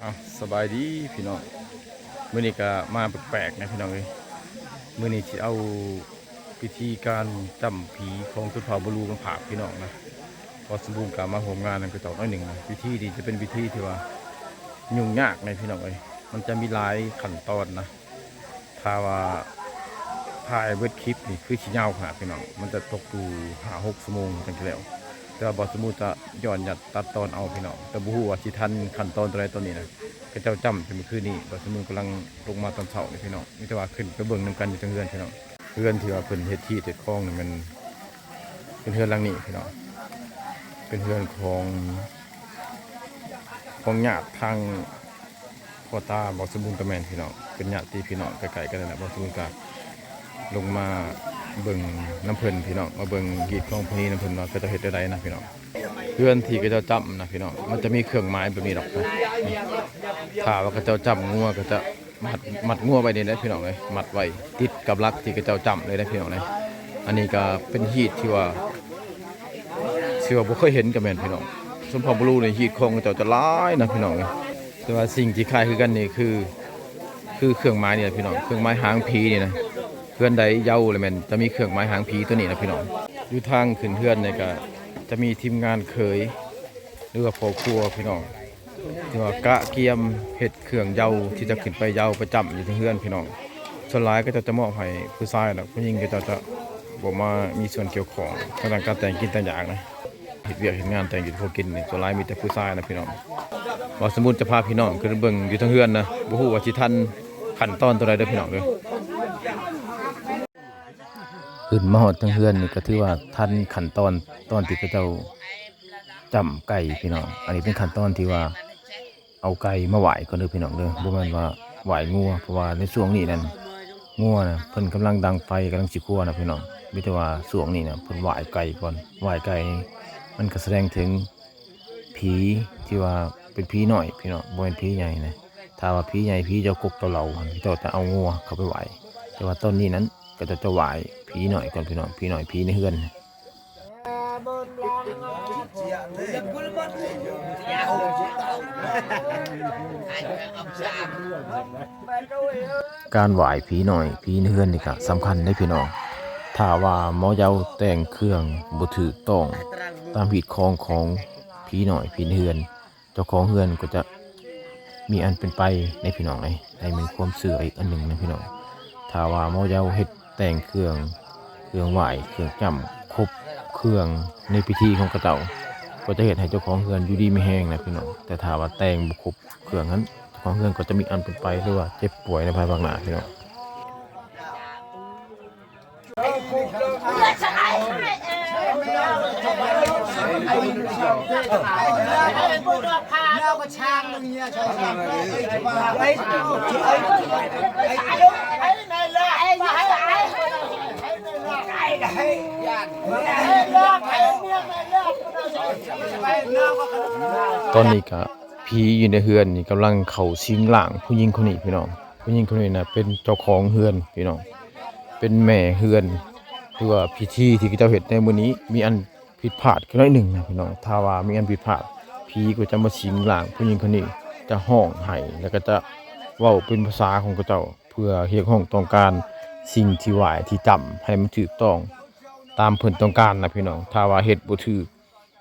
ເອົາ ສະບາຍດີພີ່ນ້ອງ ມື້ນີ້ກະມາແປກໆນະພີ່ນ້ອງເອີຍ. ມື້ນີ້ຊິເອົາພິທີການຈ້ຳຜີຂອງຊົນເຜົ່າບລູມາຝາກພີ່ນ້ອງນະ. ບ່າວສົມບູນກະມາຮ່ວມງານນຳເຂົາເຈົ້າໜ້ອຍໜຶ່ງນະ. ພິທີນີ້ຈະເປັນພິທີທີ່ວ່າຫຍຸ້ງຍາກນະພີ່ນ້ອງເອີຍ ມັນຈະມີຫຼາຍຂັ້ນຕອນນະ. ຖ້າວ່າຖ່າຍເບິດຄລິບນີ້ຄືຊິຍາວຂະໜາດພີ່ນ້ອງ ມັນຈະຕົກຢູ່ຫ້າຫົກຊົ່ວໂມງຈັ່ງຊິແລ້ວ. ແຕ່ວ່າບ່າວສົມບູນຈະຢ່ອນຍັດຕັດຕອນເອົາພີ່ນ້ອງ ແຕ່ບໍ່ຮູ້ວ່າຊິທັນຂັ້ນຕອນເທົ່າໃດຕອນນີ້ນະ. ເຂົາເຈົ້າຈ້ຳແຕ່ມື້ຄືນນີ້ ບ່າວສົມບູນກຳລັງລົງມາຕອນເຊົ້ານີ້ພີ່ນ້ອງ. ມີແຕ່ວ່າຂຶ້ນໄປເບິ່ງນຳກັນຢູ່ເທິງເຮືອນພີ່ນ້ອງ. ເຮືອນທີ່ວ່າເພິ່ນເຮັດທີ່ເຮັດຄອງນີ້ແມ່ນເປັນເຮືອນຫຼັງນີ້ພີ່ນ້ອງ ເປັນເຮືອນຂອງ ຂອງຍາດທາງພໍ່ຕາບ່າວສົມບູນກະແມ່ນພີ່ນ້ອງ ເປັນຍາດຕິພີ່ນ້ອງໃກ້ໆກັນນີ້ແຫຼະ. ບ່າວສົມບູນກະລົງມາເບິ່ງນຳເພິ່ນພີ່ນ້ອງ ມາເບິ່ງຮີດຄອງປະເພນີນຳເພິ່ນວ່າເຂົາເຈົ້າເຮັດແນວໃດນະພີ່ນ້ອງ. ເຮືອນທີ່ເຂົາເຈົ້າຈ້ຳນະພີ່ນ້ອງ ມັນຈະມີເຄື່ອງໝາຍແບບນີ້ດອກນະ. ຖ້າວ່າເຂົາເຈົ້າຈ້ຳງົວ ເຂົາຈະ ມັດ ມັດງົວໄວ້ນີ້ແຫຼະພີ່ນ້ອງເອີຍ ມັດໄວ້ຕິດກັບຫຼັກທີ່ເຂົາເຈົ້າຈ້ຳເລີຍນະພີ່ນ້ອງເອີຍ. ອັນນີ້ກະເປັນຮີດທີ່ວ່າ ທີ່ວ່າບໍ່ເຄີຍເຫັນກະແມ່ນພີ່ນ້ອງ. ຊົນເຜົ່າບລູນີ້ຮີດຄອງເຂົາເຈົ້າຈະຫຼາຍນະພີ່ນ້ອງເອີຍ. ແຕ່ວ່າສິ່ງທີ່ຄ້າຍຄືກັນນີ້ຄື ຄືເຄື່ອງໝາຍນີ້ແຫຼະພີ່ນ້ອງ ເຄື່ອງໝາຍຫາງຜີນີ້ນະ. ເຮືອນໃດເຍົາລະແມ່ນຈະມີເຄື່ອງໝາຍຫາງຜີໂຕນີ້ນະພີ່ນ້ອງ. ຢູ່ທາງຂຶ້ນເຮືອນນີ້ກະຈະມີທີມງານເຂີຍ ຫຼືວ່າພໍ່ຄົວພີ່ນ້ອງ ທີ່ວ່າກະກຽມເຮັດເຄື່ອງເຍົາທີ່ຈະຂຶ້ນໄປເຍົາໄປຈ້ຳຢູ່ເທິງເຮືອນພີ່ນ້ອງ. ສ່ວນຫຼາຍເຂົາເຈົ້າຈະມອບໃຫ້ຜູ້ຊາຍດອກ ຜູ້ຍິງເຂົາເຈົ້າຈະບໍ່ມາມີສ່ວນກ່ຽວຂ້ອງທາງດ້ານການແຕ່ງກິນແຕ່ງຢາກນະ. ເຮັດວຽກເຮັດງານແຕ່ງກິນພໍກິນນີ້ ສ່ວນຫຼາຍມີແຕ່ຜູ້ຊາຍນະພີ່ນ້ອງ. ບ່າວສົມບູນຈະພາພີ່ນ້ອງຂຶ້ນໄປເບິ່ງຢູ່ເທິງເຮືອນນະ ບໍ່ຮູ້ວ່າຊິທັນຂັ້ນຕອນເທົ່າໃດເດີພີ່ນ້ອງເດີ. ຂຶ້ນມາຮອດເທິງເຮືອນນີ້ກະຖືວ່າທັນຂັ້ນຕອນ ຕອນທີ່ເຂົາເຈົ້າຈ້ຳໄກ່ພີ່ນ້ອງ. ອັນນີ້ເປັນຂັ້ນຕອນທີ່ວ່າເອົາໄກ່ມາຫວ້າຍກ່ອນເດີພີ່ນ້ອງເດີ ບໍ່ແມ່ນວ່າຫວ້າຍງົວ ເພາະວ່າໃນຊ່ວງນີ້ນັ້ນ ງົວນະເພິ່ນກຳລັງດັງໄຟ ກຳລັງຊິຄົວນະພີ່ນ້ອງ. ມີແຕ່ວ່າຊ່ວງນີ້ນະເພິ່ນຫວ້າຍໄກ່ກ່ອນ ຫວ້າຍໄກ່ນີ້ມັນກະສະແດງເຖິງຜີທີ່ວ່າເປັນຜີນ້ອຍພີ່ນ້ອງ ບໍ່ແມ່ນຜີໃຫຍ່ນະ. ຖ້າວ່າຜີໃຫຍ່ ຜີເຈົ້າກົກເຈົ້າເຫຼົ່າຫັ້ນ ເຂົາເຈົ້າຈະເອົາງົວເຂົ້າໄປຫວ້າຍ ແຕ່ວ່າຕອນນີ້ນັ້ນ ເຂົາເຈົ້າຈະຫວ້າຍຜີນ້ອຍກ່ອນພີ່ນ້ອງ ຜີນ້ອຍ ຜີໃນເຮືອນ. ການຫວ້າຍຜີນ້ອຍ ຜີໃນເຮືອນນີ້ກະສຳຄັນເດ້ພີ່ນ້ອງ. ຖ້າວ່າໝໍເຍົາແຕ່ງເຄື່ອງບໍ່ຖືກຕ້ອງຕາມຮີດຄອງຂອງຜີນ້ອຍ ຜີໃນເຮືອນ ເຈົ້າຂອງເຮືອນກໍຈະມີອັນເປັນໄປເດ້ພີ່ນ້ອງເອີຍ. ອັນນີ້ແມ່ນຄວາມເຊື່ອອີກອັນໜຶ່ງນະພີ່ນ້ອງ. ຖ້າວ່າໝໍເຍົາເຮັດແຕ່ງເຄື່ອງ ເຄື່ອງຫວ້າຍ ເຄື່ອງຈ້ຳ ຄົບເຄື່ອງໃນພິທີຂອງເຂົາເຈົ້າ ກໍຈະເຮັດໃຫ້ເຈົ້າຂອງເຮືອນຢູ່ດີມີແຮງນະພີ່ນ້ອງ. ແຕ່ຖ້າວ່າແຕ່ງບໍ່ຄົບເຄື່ອງຫັ້ນ ເຈົ້າຂອງເຮືອນກໍຈະມີອັນເປັນໄປ ຫຼືວ່າເຈັບປ່ວຍໃນພາຍພາກໜ້າພີ່ນ້ອງ. ຕອນນີ້ກະ ຜີຢູ່ໃນເຮືອນນີ້ກຳລັງເຂົ້າສິງຮ່າງຜູ້ຍິງຄົນນີ້ພີ່ນ້ອງ. ຜູ້ຍິງຄົນນີ້ນະເປັນເຈົ້າຂອງເຮືອນພີ່ນ້ອງ ເປັນແມ່ເຮືອນ. ຖືວ່າພິທີທີ່ເຂົາເຈົ້າເຮັດໃນມື້ນີ້ມີອັນຜິດພາດແຄ່ໜ້ອຍໜຶ່ງນະພີ່ນ້ອງ. ຖ້າວ່າມີອັນຜິດພາດ ຜີກໍຈະມາສິງຮ່າງຜູ້ຍິງຄົນນີ້ ຈະຮ້ອງໄຫ້ ແລ້ວກໍຈະເວົ້າເປັນພາສາຂອງເຂົາເຈົ້າ ເພື່ອຮຽກຮ້ອງຕ້ອງການສິ່ງທີ່ຫວ້າຍທີ່ຈ້ຳໃຫ້ມັນຖືກຕ້ອງຕາມເພິ່ນຕ້ອງການນະພີ່ນ້ອງ. ຖ້າວ່າເຮັດບໍ່ຖືກ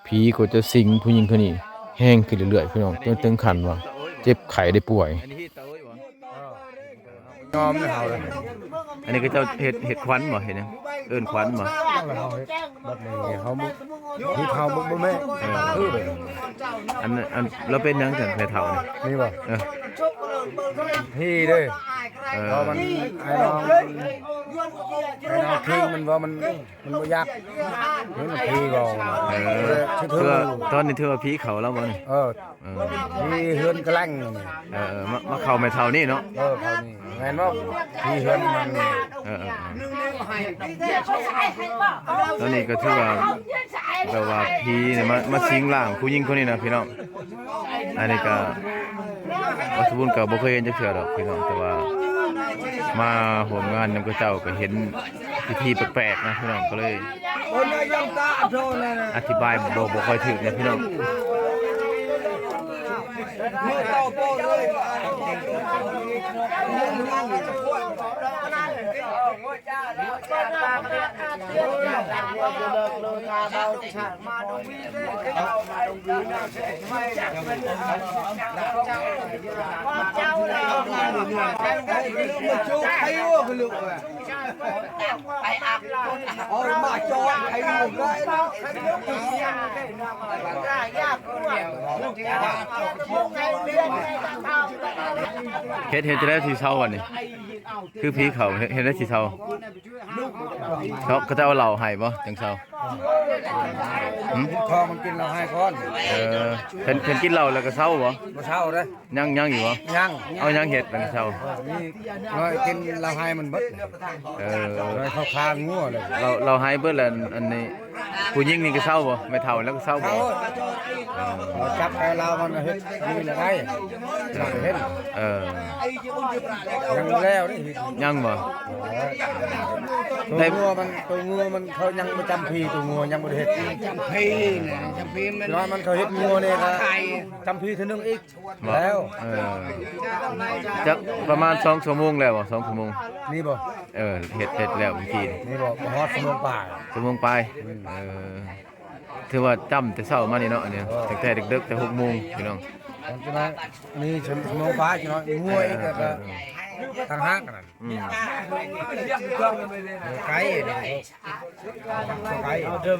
ຜີກໍຈະສິງຜູ້ຍິງຄົນນີ້ແຮງຂຶ້ນເລື້ອຍໆ ພີ່ນ້ອງ ຈົນເຖິງຂັ້ນວ່າເຈັບໄຂ້ໄດ້ປ່ວຍ. ຍອມເຮົາເລີຍ. ອັນນີ້ເຂົາເຈົ້າເຮັດ ເຮັດຂວັນບໍ່? ເຮັດຫຍັງ? ເອີ້ນຂວັນບໍ່? ເຮົາເຮັດແບບນີ້ ເຮົາບໍ່ ເຮົາບໍ່ ບໍ່ແມ່ນ ເອີ ຄືແບບ ອັນ ອັນ ລາວເປັນຫຍັງຊັ້ນແມ່ເຖົ້ານີ້? ນີ້ບໍ່? ເອີ ຜີເດ້. ເອີ ເພາະມັນອ້າຍນ້ອງ ອ້າຍນ້ອງພິງມັນວ່າມັນ ມັນບໍ່ຢາກ ເຫັນຜີເວົ້າ. ເອີ ຖືວ່າຕອນນີ້ຖືວ່າຜີເຂົ້າແລ້ວບໍ່ນີ້? ເອີ ເອີ ຜີເຮືອນກະແລັງ. ເອີ ເອີ ມາ ມາເຂົ້າແມ່ເຖົ້ານີ້ເນາະ. ເອີ ເຂົ້ານີ້ ແມ່ນບໍ່? ຜີເຮືອນມັນ. ເອີ ເອີ ເອີ ຕອນນີ້ກໍຖືວ່າ ແບບວ່າຜີນີ້ມາ ມາສິງຮ່າງຜູ້ຍິງຄົນນີ້ນະພີ່ນ້ອງ. ອັນນີ້ກໍ ບ່າວສົມບູນກໍບໍ່ເຄີຍເຫັນຈັກເທື່ອດອກພີ່ນ້ອງ ແຕ່ວ່າ ມາຮ່ວມງານນຳເຂົາເຈົ້າກໍເຫັນພິທີແປກໆນະພີ່ນ້ອງ ກໍເລີຍອະທິບາຍບໍ່ ບໍ່ຄ່ອຍຖືກນະພີ່ນ້ອງ. ເຮັດ ເຮັດຈັ່ງໃດຊິເຊົາບັດນີ້? ຄືຜີເຂົ້າ ເຮັດ ເຮັດຈັ່ງໃດຊິເຊົາ? ເຂົາ ເຂົາເຈົ້າເລົ່າໃຫ້ບໍ່ ຈັ່ງເຊົາ? ຫຶ? ຄອມັນກິນເຫຼົ້າໄຫ້ກ່ອນ. ເອີ ເພິ່ນ ເພິ່ນກິນເຫຼົ້າແລ້ວກໍເຊົາບໍ່? ບໍ່ເຊົາເດ້. ຍັງ ຍັງຢູ່ບໍ່? ຍັງ. ເອົາຫຍັງເຮັດຈັ່ງເຊົາ? ເອີ ມີນ້ອຍກິນເຫຼົ້າໄຫ້ມັນເບິດ. ເອີ ນ້ອຍເຂົ້າຄາງົວເລີຍ. ເຫຼົ້າ ເຫຼົ້າໄຫ້ເບິດແລ້ວ ອັນນີ້ ຜູ້ຍິງນີ້ກໍເຊົາບໍ່? ແມ່ເຖົ້າແລ້ວກໍເຊົາບໍ່? ເຊົາ. ເອີ ຈັບແຕ່ລາວມັນເຮັດນີ້ລະໄດ້. ເອີ ເອີ ຍັງບໍ່ແລ້ວເດ້. ຍັງບໍ່? ເອີ ໂຕ ໄດ້ ງົວມັນ ໂຕງົວມັນເຂົາຍັງບໍ່ຈຳພີ ໂຕງົວຍັງບໍ່ໄດ້ເຮັດ. ຈຳພີນະ ຈຳພີມັນ ນ້ອຍມັນເຂົາເຮັດງົວນີ້ກໍ ໄກ່ ຈຳພີເທື່ອໜຶ່ງອີກ. ບໍ່ ແລ້ວ ເອີ ຈັກປະມານສອງຊົ່ວໂມງແລ້ວບໍ່? ສອງຊົ່ວໂມງນີ້ບໍ່? ເອີ ເຮັດ ເຮັດແລ້ວເມື່ອກີ້ນີ້ບໍ່? ບໍ່ຮອດຊົ່ວໂມງປາຍ. ຊົ່ວໂມງປາຍ. ອືມ ເອີ ຖືວ່າຈຳແຕ່ເຊົ້າມານີ້ເນາະ ອັນນີ້ ເອີ ຕັ້ງແຕ່ເດິກໆ ແຕ່ຫົກໂມງພີ່ນ້ອງ. ມີຊົ່ວໂມງປາຍພີ່ນ້ອງ. ງົວອີກກໍ ເອີ ຕ່າງຫາກນັ້ນ. ອືມ ໄກ ໄກ ເອົາເດີມ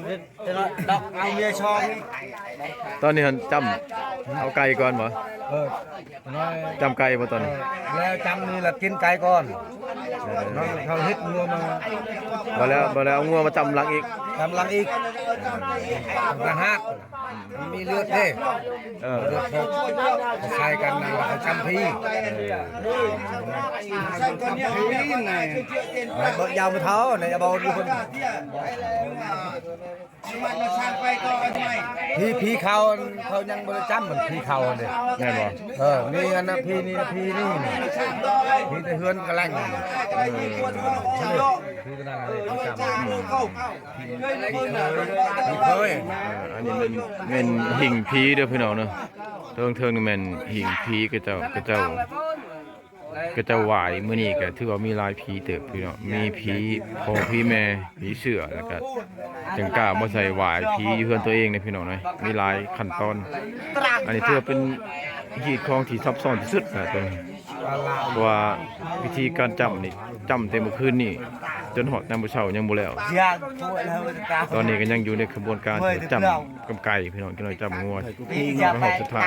ຕອນນີ້ຫັ້ນຈຳເອົາໄກ່ກ່ອນບໍ່? ເອີ ຈຳໄກ່ບໍ່ຕອນນີ້? ເອີ ແລ້ວຈຳນີ້ລະກິນໄກ່ກ່ອນ. ເອີ ເຂົາເຮັດງົວມາ ບໍ່ແລ້ວ ບໍ່ແລ້ວເອົາງົວມາຈຳຫຼັງອີກ. ຈຳຫຼັງອີກ ຕ່າງຫາກ ມັນມີເລືອດເດ້. ເອີ ເລືອດເຂົາໃສ່ກັນນັ້ນລະເຂົາຈຳພີ. ເອີ ເບິ່ງຍາວບໍ່ເທົ່າໃນ ຢ່າເວົ້າຢູ່ເພິ່ນ. ຜີ ຜີເຂົາ ເຂົາຍັງບໍ່ໄດ້ຈຳ ມັນຜີເຂົາເດ້ ແມ່ນບໍ່? ເອີ ມີອັນນັ້ນຜີນີ້ ຜີນີ້ ຜີແຕ່ເຮືອນກະແລັງ. ເອີ ຜີກະແລັງເດ້ ເຂົາຈຳ ອືມ ຜີເຄີຍ ເອີ ອັນນີ້ແມ່ນ ແມ່ນຫິ້ງຜີເດີພີ່ນ້ອງເດີ. ເທິງໆນີ້ແມ່ນຫິ້ງຜີ ເຂົາເຈົ້າ ເຂົາເຈົ້າ ເຂົາເຈົ້າໄຫວ້ມື້ນີ້ກໍຖືວ່າມີຫຼາຍຜີເຕີບພີ່ນ້ອງ. ມີຜີພໍ່ຜີແມ່ ຜີເສື້ອ ແລ້ວກໍຈຶ່ງກ້າມາໃສ່ໄຫວ້ຜີຢູ່ເຮືອນຕົວເອງເດ້ພີ່ນ້ອງເອີຍ. ມີຫຼາຍຂັ້ນຕອນ ອັນນີ້ຖືວ່າເປັນຮີດຄອງທີ່ຊັບຊ້ອນທີ່ສຸດນະຕົວນີ້ ເພາະວ່າວິທີການຈຳນີ້ ຈຳແຕ່ມື້ຄືນນີ້ຈົນຮອດຍາມມື້ເຊົ້າຍັງບໍ່ແລ້ວ. ຕອນນີ້ກໍຍັງຢູ່ໃນຂະບວນການທີ່ຈຳ ກຳໄກ່ພີ່ນ້ອງ ຈັກໜ້ອຍຈຳງົວ ມາຮອດສຸດທ້າຍ.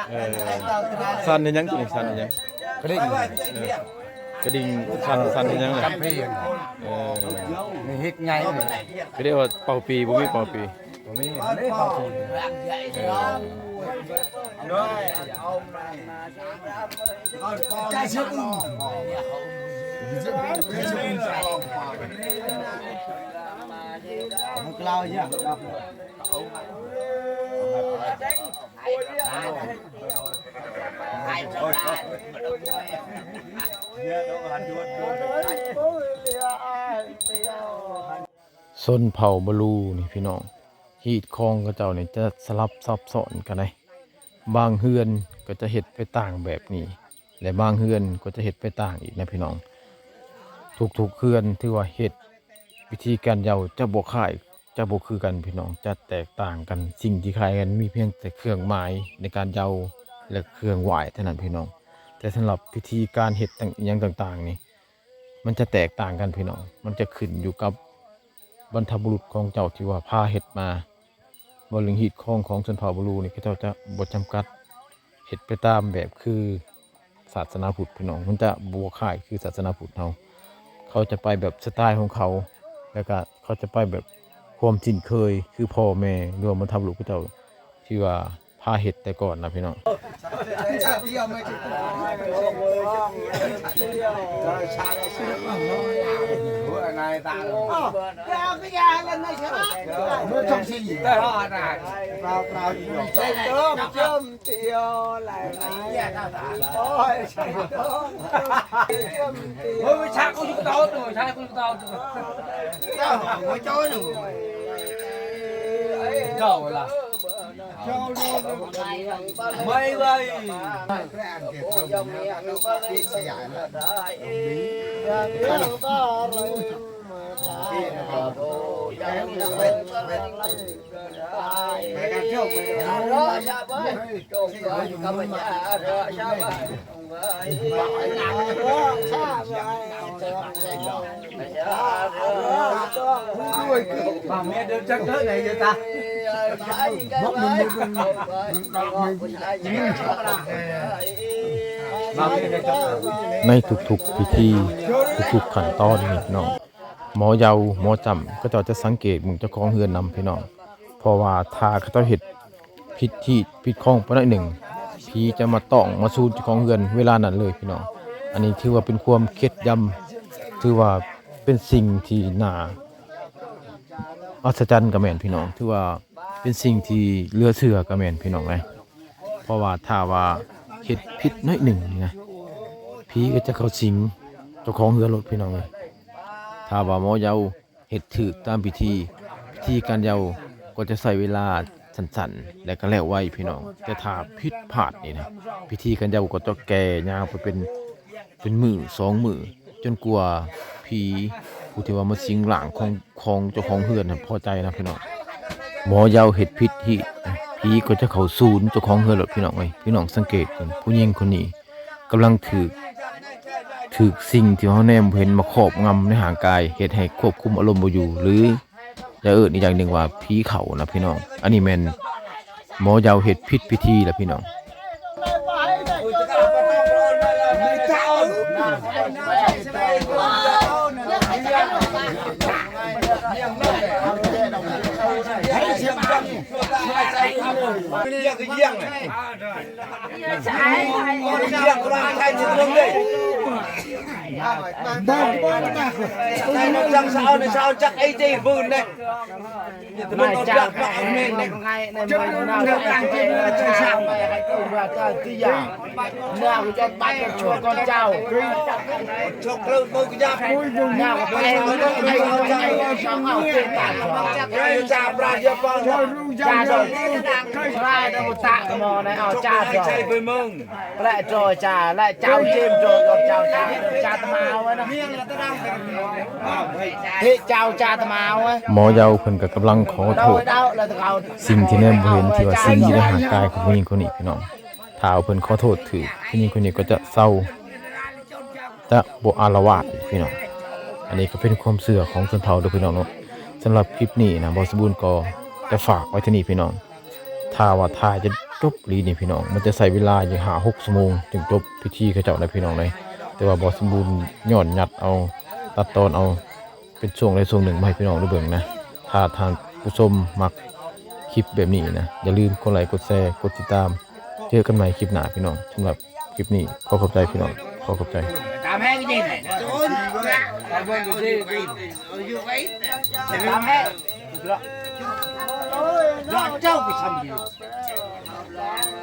ເອີ ສັ່ນເຮັດຫຍັງຕົວນີ້? ສັ່ນເຮັດຫຍັງ? ກະດິ່ງ ເອີ ກະດິ່ງສັ່ນ ສັ່ນເຮັດຫຍັງລະ? ຈຳພີ. ເອີ ນີ້ເຮັດໄງນີ້? ກະເອີ້ນວ່າເປົ່າປີ ບໍ່ມີເປົ່າປີ. ຊົນເຜົ່າບະລູນີ້ພີ່ນ້ອງ ຮີດຄອງເຂົາເຈົ້ານີ້ຈະສະຫຼັບຊັບຊ້ອນກັນໃດ໋. ບາງເຮືອນກໍຈະເຮັດໄປຕ່າງແບບນີ້ ແລະ ບາງເຮືອນກໍຈະເຮັດໄປຕ່າງອີກນະພີ່ນ້ອງ. ທຸກໆເຮືອນຖືວ່າເຮັດ ວິທີການເຍົາຈະບໍ່ຄ້າຍ ຈະບໍ່ຄືກັນພີ່ນ້ອງ ຈະແຕກຕ່າງກັນ. ສິ່ງທີ່ຄ້າຍກັນມີພຽງແຕ່ເຄື່ອງໝາຍໃນການເຍົາ ແລະ ເຄື່ອງຫວ້າຍເທົ່ານັ້ນພີ່ນ້ອງ. ແຕ່ສຳລັບພິທີການເຮັດຕ່າງ ອີ່ຫຍັງຕ່າງໆນີ້ ມັນຈະແຕກຕ່າງກັນພີ່ນ້ອງ. ມັນຈະຂຶ້ນຢູ່ກັບບັນພະບຸລຸດຂອງເຈົ້າທີ່ວ່າພາເຮັດມາ. ເວົ້າເລື່ອງຮີດຄອງຂອງຊົນເຜົ່າບຣູນີ້ ເຂົາເຈົ້າຈະບໍ່ຈຳກັດ ເຮັດໄປຕາມແບບຄືສາສະໜາພຸດ ພີ່ນ້ອງ, ມັນຈະບໍ່ຄ້າຍຄືສາສະໜາພຸດເຮົາ. ເຂົາຈະໄປແບບສະໄຕຂອງເຂົາ ແລ້ວກະເຂົາຈະໄປແບບຄວາມຊິນເຄີຍ ຄືພໍ່ແມ່ ຫຼືວ່າບັນພະບຸລຸດເຂົາເຈົ້າທີ່ວ່າພາເຮັດແຕ່ກ່ອນນະ ພີ່ນ້ອງ. ໃນທຸກໆພິທີ ທຸກໆຂັ້ນຕອນນີ້ເນາະ ໝໍເຍົາ ໝໍຈ້ຳ ເຂົາເຈົ້າຈະສັງເກດເບິ່ງເຈົ້າຂອງເຮືອນນຳ ພີ່ນ້ອງ. ເພາະວ່າຖ້າເຂົາເຈົ້າເຮັດຜິດຮີດຜິດຄອງໄປໜ້ອຍໜຶ່ງ ຜີຈະມາຕ້ອງມາສູນເຈົ້າຂອງເຮືອນເວລານັ້ນເລີຍ ພີ່ນ້ອງ. ອັນນີ້ຖືວ່າເປັນຄວາມເຄັດຢຳ ຖືວ່າເປັນສິ່ງທີ່ໜ້າອັດສະຈັນກໍແມ່ນ ພີ່ນ້ອງ, ຖືວ່າເປັນສິ່ງທີ່ເຫຼືອເຊື່ອກໍແມ່ນ ພີ່ນ້ອງເອີຍ. ເພາະວ່າຖ້າວ່າເຮັດຜິດໜ້ອຍໜຶ່ງນີ້ນະ ຜີກໍຈະເຂົ້າສິງເຈົ້າຂອງເຮືອນໂລດ ພີ່ນ້ອງເອີຍ. ຖ້າວ່າໝໍເຍົາ ເຮັດຖືກຕາມພິທີ ພິທີການເຍົາກໍຈະໃຊ້ເວລາສັ້ນໆ ແລະກໍແລ້ວໄວ ພີ່ນ້ອງ. ແຕ່ຖ້າຜິດພາດນີ້ນະ ພິທີການເຍົາກໍຈະແກ່ຍາວໄປເປັນ ເປັນມື້ສອງມື້ ຈົນກວ່າຜີຜູ້ທີ່ວ່າມາສິງຮ່າງຂອງ ຂອງເຈົ້າຂອງເຮືອນຫັ້ນພໍໃຈນະ ພີ່ນ້ອງ. ໝໍເຍົາເຮັດຜິດຮີດນະ ຜີກໍຈະເຂົ້າສູນເຈົ້າຂອງເຮືອນໂລດ ພີ່ນ້ອງເອີຍ. ພີ່ນ້ອງສັງເກດເບິ່ງ ຜູ້ຍິງຄົນນີ້ ກຳລັງຖືກ ຖືກສິ່ງທີ່ເຮົາແນມບໍ່ເຫັນມາຄອບງຳໃນຮ່າງກາຍ ເຮັດໃຫ້ຄວບຄຸມອາລົມບໍ່ຢູ່ ຫຼື ຈະເອີ້ນອີກຢ່າງໜຶ່ງວ່າຜີເຂົ້ານະ ພີ່ນ້ອງ. ອັນນີ້ແມ່ນໝໍເຍົາເຮັດຜິດພິທີລະ ພີ່ນ້ອງ. ໝໍເຍົາເພິ່ນກໍກຳລັງຂໍໂທດສິ່ງທີ່ແນມບໍ່ເຫັນ ທີ່ວ່າສິງຢູ່ໃນຮ່າງກາຍຂອງຜູ້ຍິງຄົນນີ້ ພີ່ນ້ອງ. ຖ້າວ່າເພິ່ນຂໍໂທດຖືກ ຜູ້ຍິງຄົນນີ້ກໍຈະເຊົາ ຈະບໍ່ອາລະວາດອີກ ພີ່ນ້ອງ. ອັນນີ້ກໍເປັນຄວາມເຊື່ອຂອງຊົນເຜົ່າເດີ ພີ່ນ້ອງເນາະ. ສຳລັບຄລິບນີ້ນະ ບ່າວສົມບູນກໍຈະຝາກໄວ້ເທົ່ານີ້ ພີ່ນ້ອງ. ຖ້າວ່າຖ່າຍຈົນຈົບອີ່ຫຼີນີ້ ພີ່ນ້ອງ ມັນຈະໃຊ້ເວລາຢູ່ຫ້າຫົກຊົ່ວໂມງຈຶ່ງຈົບພິທີເຂົາເຈົ້ານະ ພີ່ນ້ອງເອີຍ. ແຕ່ວ່າບ່າວສົມບູນຍ້ອນຍັດເອົາ ຕັດຕອນເອົາ ເປັນຊ່ວງໃດຊ່ວງໜຶ່ງມາໃຫ້ພີ່ນ້ອງໄດ້ເບິ່ງນະ. ຖ້າທ່ານຜູ້ຊົມມັກຄລິບແບບນີ້ນະ ຢ່າລືມກົດໄລ ກົດແຊ ກົດຕິດຕາມ. ເຈີກັນໃໝ່ຄລິບໜ້າ ພີ່ນ້ອງ. ສຳລັບຄລິບນີ້ ຂໍຂອບໃຈ ພີ່ນ້ອງ, ຂໍຂອບໃຈ. ຕາມແຮງຈິງ ຕາມແຮງຢູ່ໄວ ຕາມແຮງ ເຈົ້າໄປຊຳຢູ່.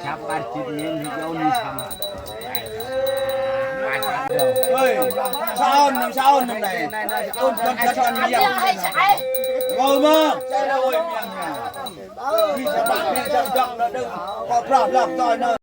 ຊາບປານຈິດເງິນເຈົ້ານີ້ຊຳ ເຮີ້ຍ ຊາວໜຶ່ງ ຊາວໜຶ່ງໄດ໋ ໂອນຄົນຊາວໜຶ່ງ ເວົ້າມາ ໃສ່ລະໂອຍ ມຽງ ມີຊາບປານ ມີຊາວດອກລະດຶງ ກໍພຣາບລັບຕອຍເນີ.